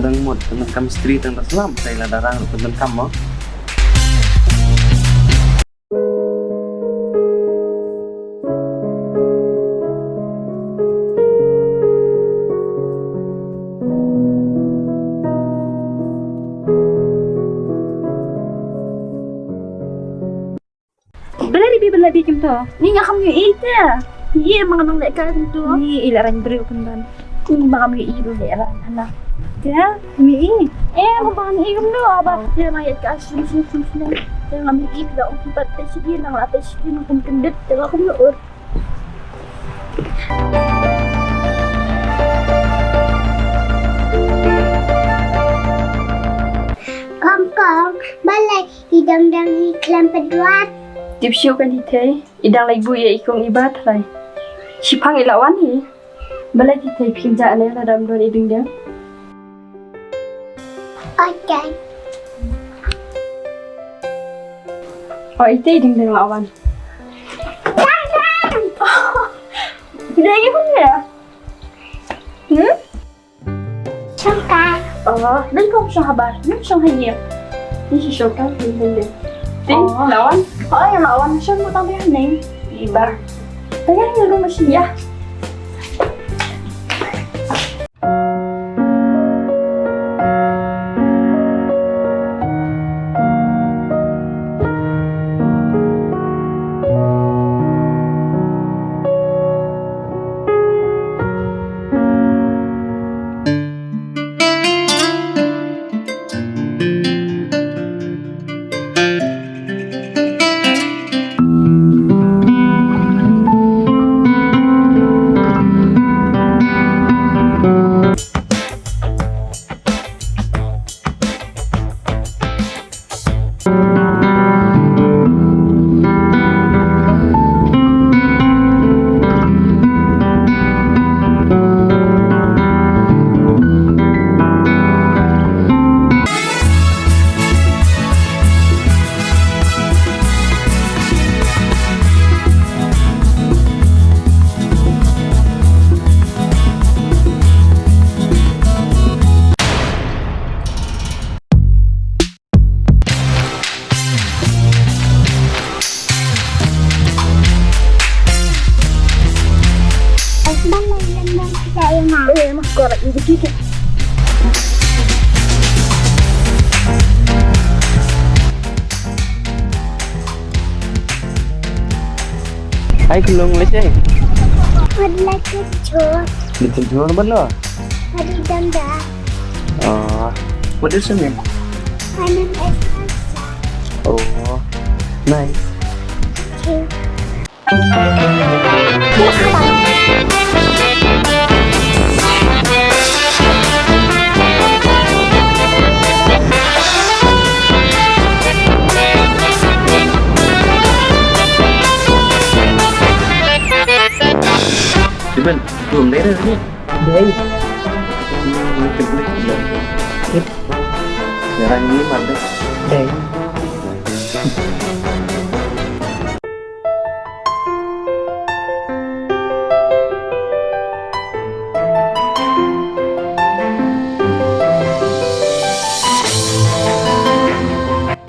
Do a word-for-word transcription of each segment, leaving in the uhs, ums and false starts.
Dang mut, tang kam stri tang da slam, tai la darang, tang kam mo. Bala ri bi bala bi kim to. Ni nga kham ïohi te. Ni ma nga nang leh ka kim to. Ni i la rang briew kan ban. Ni ma nga ïohi ba leh rang hana. Te mi i. Eh, ma nga ïohi kim to ba. Te ma ïa ka shim shim shim shim. Te ma ïohi ba ong ki pat te shi nang la te shi nang kum kim dit te la kum ur. Kong kong, balei i dang dang i khlem pynduat? Tip shuh kan i thei, i dang leit buh ïa i kong i ba trai. Shiphang i la wan hi. Balei i thei phim ja ne la dam don i ding dang. Okay. Oh, i thei ding dang la wan. Dang dang. Dang i pun ya. Hmm? Shongkai. Oh, dei kong shong habar, hmm, shong ha ïing. Ni shi shongkai, ni dei dei. Ti, oh. Lawan. Oh, ïa lawan, shong mo tang dei haneng. Iba. Tang ïa rum shi ïa. Hai, Kulung, leh seh. Wat leh ke jor. Leh ke jor, ban lo? Hari danda. Oh. What is your name? My name is Elsa. Oh, nice. Thank you. Iban, belum deh ni. Dei. Ni kebeli. Sip. Jarang ni mah deh. Dei.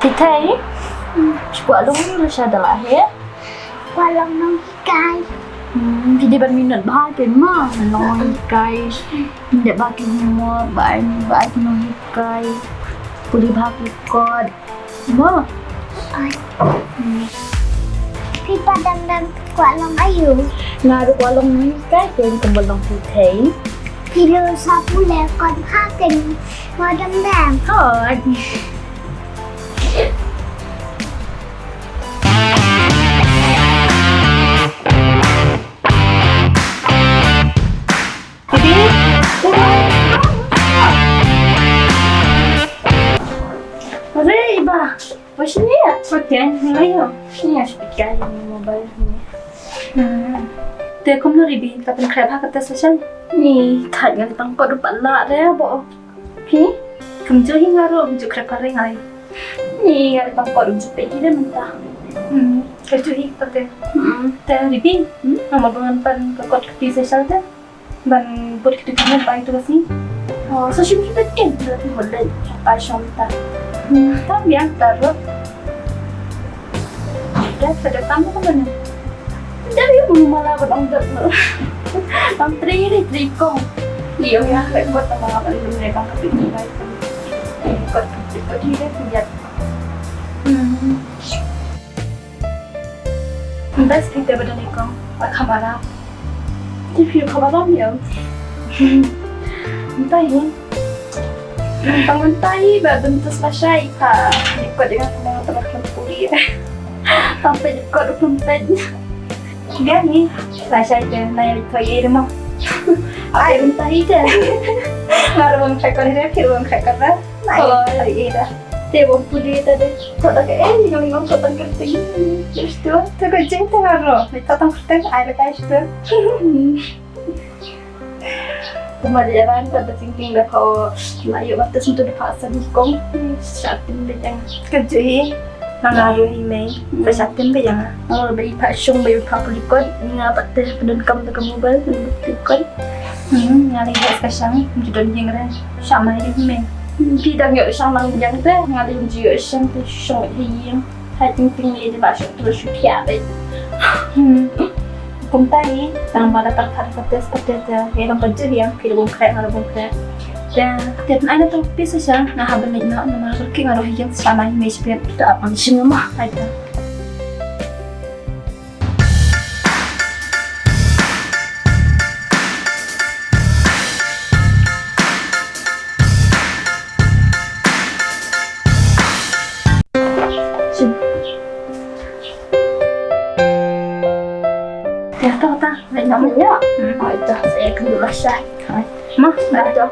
Thei thei. Shu kwah long ruh sha da la he. Kwah long nonghikai. Hmm, phi dei ban minot bha kein ma, long nonghikai. Dei ba ki homework, ba ai, ba ai ki nonghikai. Pule bha ki kot. Mo. Ai. Hmm. Phi pat dang dang kwah long aïu? Nga ruh kwah long nonghikai kein kumba long thei thei. Phi ruh sa pule kot bha kein. Mo dang dang. Hooid. Re, iba. Wa shini ya? Wa ken, ni la yo. Ni ya shini ka ni mobile ni. Hmm. Te kumno ri bi, ka pynkhriat ha kata session? Ni, thait ngan tang pat ruh pat la re bo. Phi? Kumjuh hi nga ruh, kumjuh khreh pareng ai. Ni nga ruh tang pat kumjuh peit hi de mynta. Hmm, kumjuh hi kata te. Hmm. Te Ribi, hmm? Nga mut ban pan ka kot kti session te. Ban bud kti kti ban pai tu ka sngi. Oh, sa shim shim da ken da tu mo le shong kai shong ta. Hmm, ta biang ta ro. Da sa da tam ko ne. Da bi mo mala ko dong da. Tam tri ri tri kong. Io ya ko ta ma ko ne ka pi ni bai. Ko ko ti de ti ya. Hmm. Mynta sdang te ba don i kong, ba kham aram. Te phi kham aram ïa. Mynta hi. Tang mynta hi ba dun tus lashai pa. Ni kot ïa nga tang tang kham puli. Tang pe kot kham pe. Ga ni lashai te na ïa thoi ïa mo. Ai mynta hi te. Nga ruang khai kot hi re, phi ruang khai kot re. Na ïa thoi ïa. Te bom pudi ta de. To da ke eh, ngong ngong to tang kerti. Just tu. To ko jing te haro. Ni to tang kerti ai da kai stu. Kuma de ran ta da ting ting da ko. La yu ba ta sun tu da pa sa ni kong. Sa tin de jang. Ka ju hi. Nang aru hi mei. Ba sa tin de jang. Oh, ba i pa shong ba i pa puli kot. Nga ba te pun kam da ka mobile pun kot. Hmm, nga lei ïa ka shang, ju don jingre. Shang mai ri me. Phi dang ïoh shang nang jang te, nga lei ju ïoh shang te shong hi ïing. Hai ting ting ni de ba shong tu shu thia be. Hmm. Kumta ni, tang ba da tar khat ka tes ka tes te, ïa dang ka ju ïang phi da bun kre nga da bun kre. Te, te ai na tu pi sa shang, nga ha ben ni na, na ma ki nga ro hi ïang sa mai me spet. Ta ap ang shing ma, hai ta. Ya, ta, ta, leit noh. Ya. Hmm. Ai, ta, sa ïa kynduh lashai. Ai. Ma, leit noh.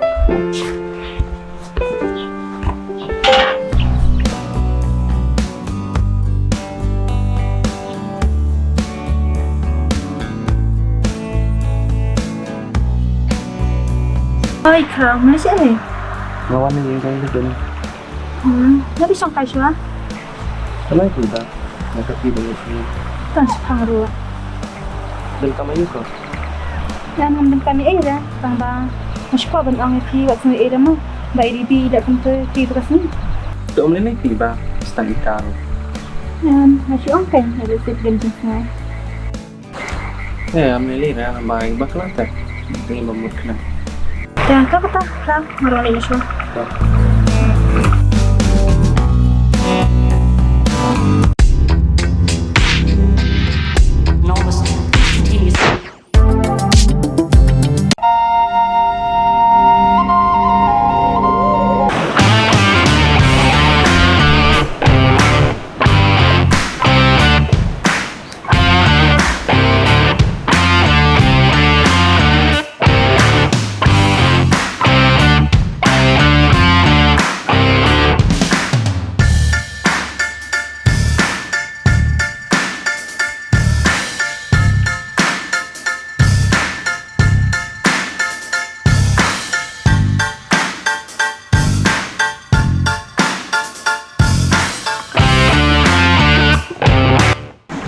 Oi, Khraw, mano sha eh? Nga wan ïa ka dun. Hmm, nga dei shong kai shuwa. Ka lai tu da, na ka pi ba ngi sini. Tang shipang ruh. Dun kam ayu ko. Ïa, ngam donkam ei ei re, tang ba nga shu kwah ban ong ïa phi wat sngew ei ei re mo, ba i Ribi i leh kumto ïa phi ba ka sngi. To ym lei lei phi ba stad ïa ka ruh. Ïa, nga shu ong kein, nga shu sip lem jingsngew. Ïa, ym lei lei re, ba i ba khlad te. Te ba mut khnang. Te ka kata, khlad, nga rung leit na shuwa.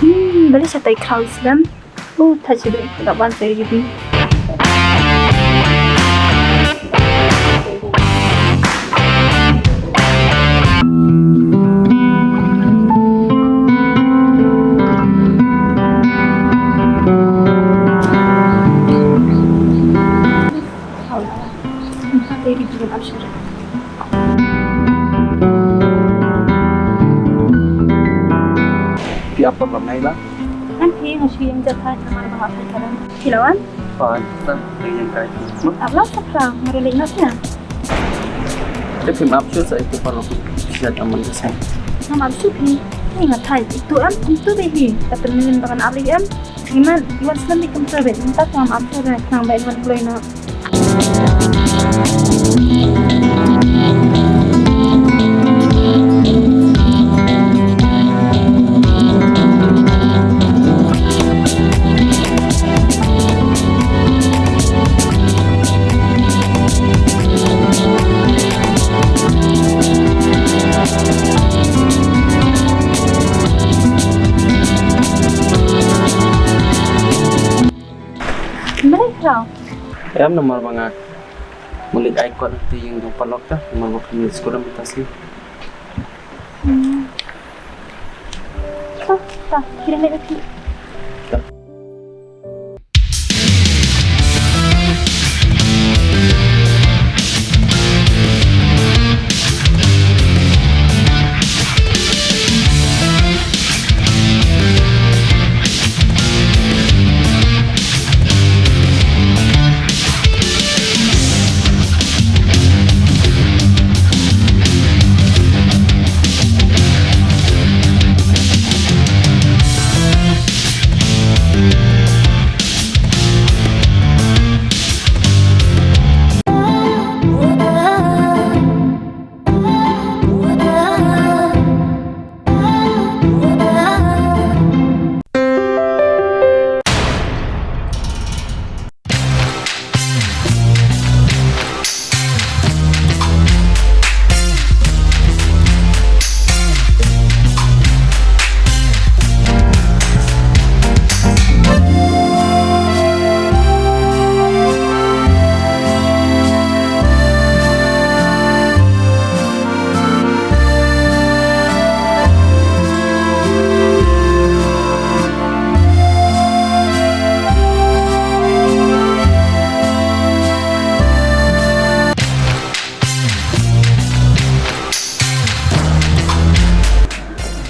Hmm, balei sa tai Khraw slem. Oh, ta chi dei, ka ban sai di. Phi ap por lam nai ba? Kan phi nga shu ïeng jaka namar ba nga phai ka dang. Phi la wan? Phan, tan, ïeng kai. Ap la sa phra, nga ruh leit noh sha. Te phim ap shuh sa itu paralok. Siat aman ka sa. Ngam ap shuh phi. Ni nga thai itu em, itu be hi. Ka pynmlien ba kan ap lei em. Iman, iwan slem beit kumta beit, mynta to ngam ap shuh re, khnang ba iwan kloi noh. Balei Khraw? Em, namar ba nga Malik ai kot te ïing jong paralok ta, mar ba phi skul mynta sih. Hmm. Ta, ta, kira leh lagi.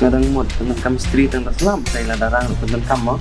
Nga dang mut pyndonkam stri tang da slam, tai la darang pyndonkam mo.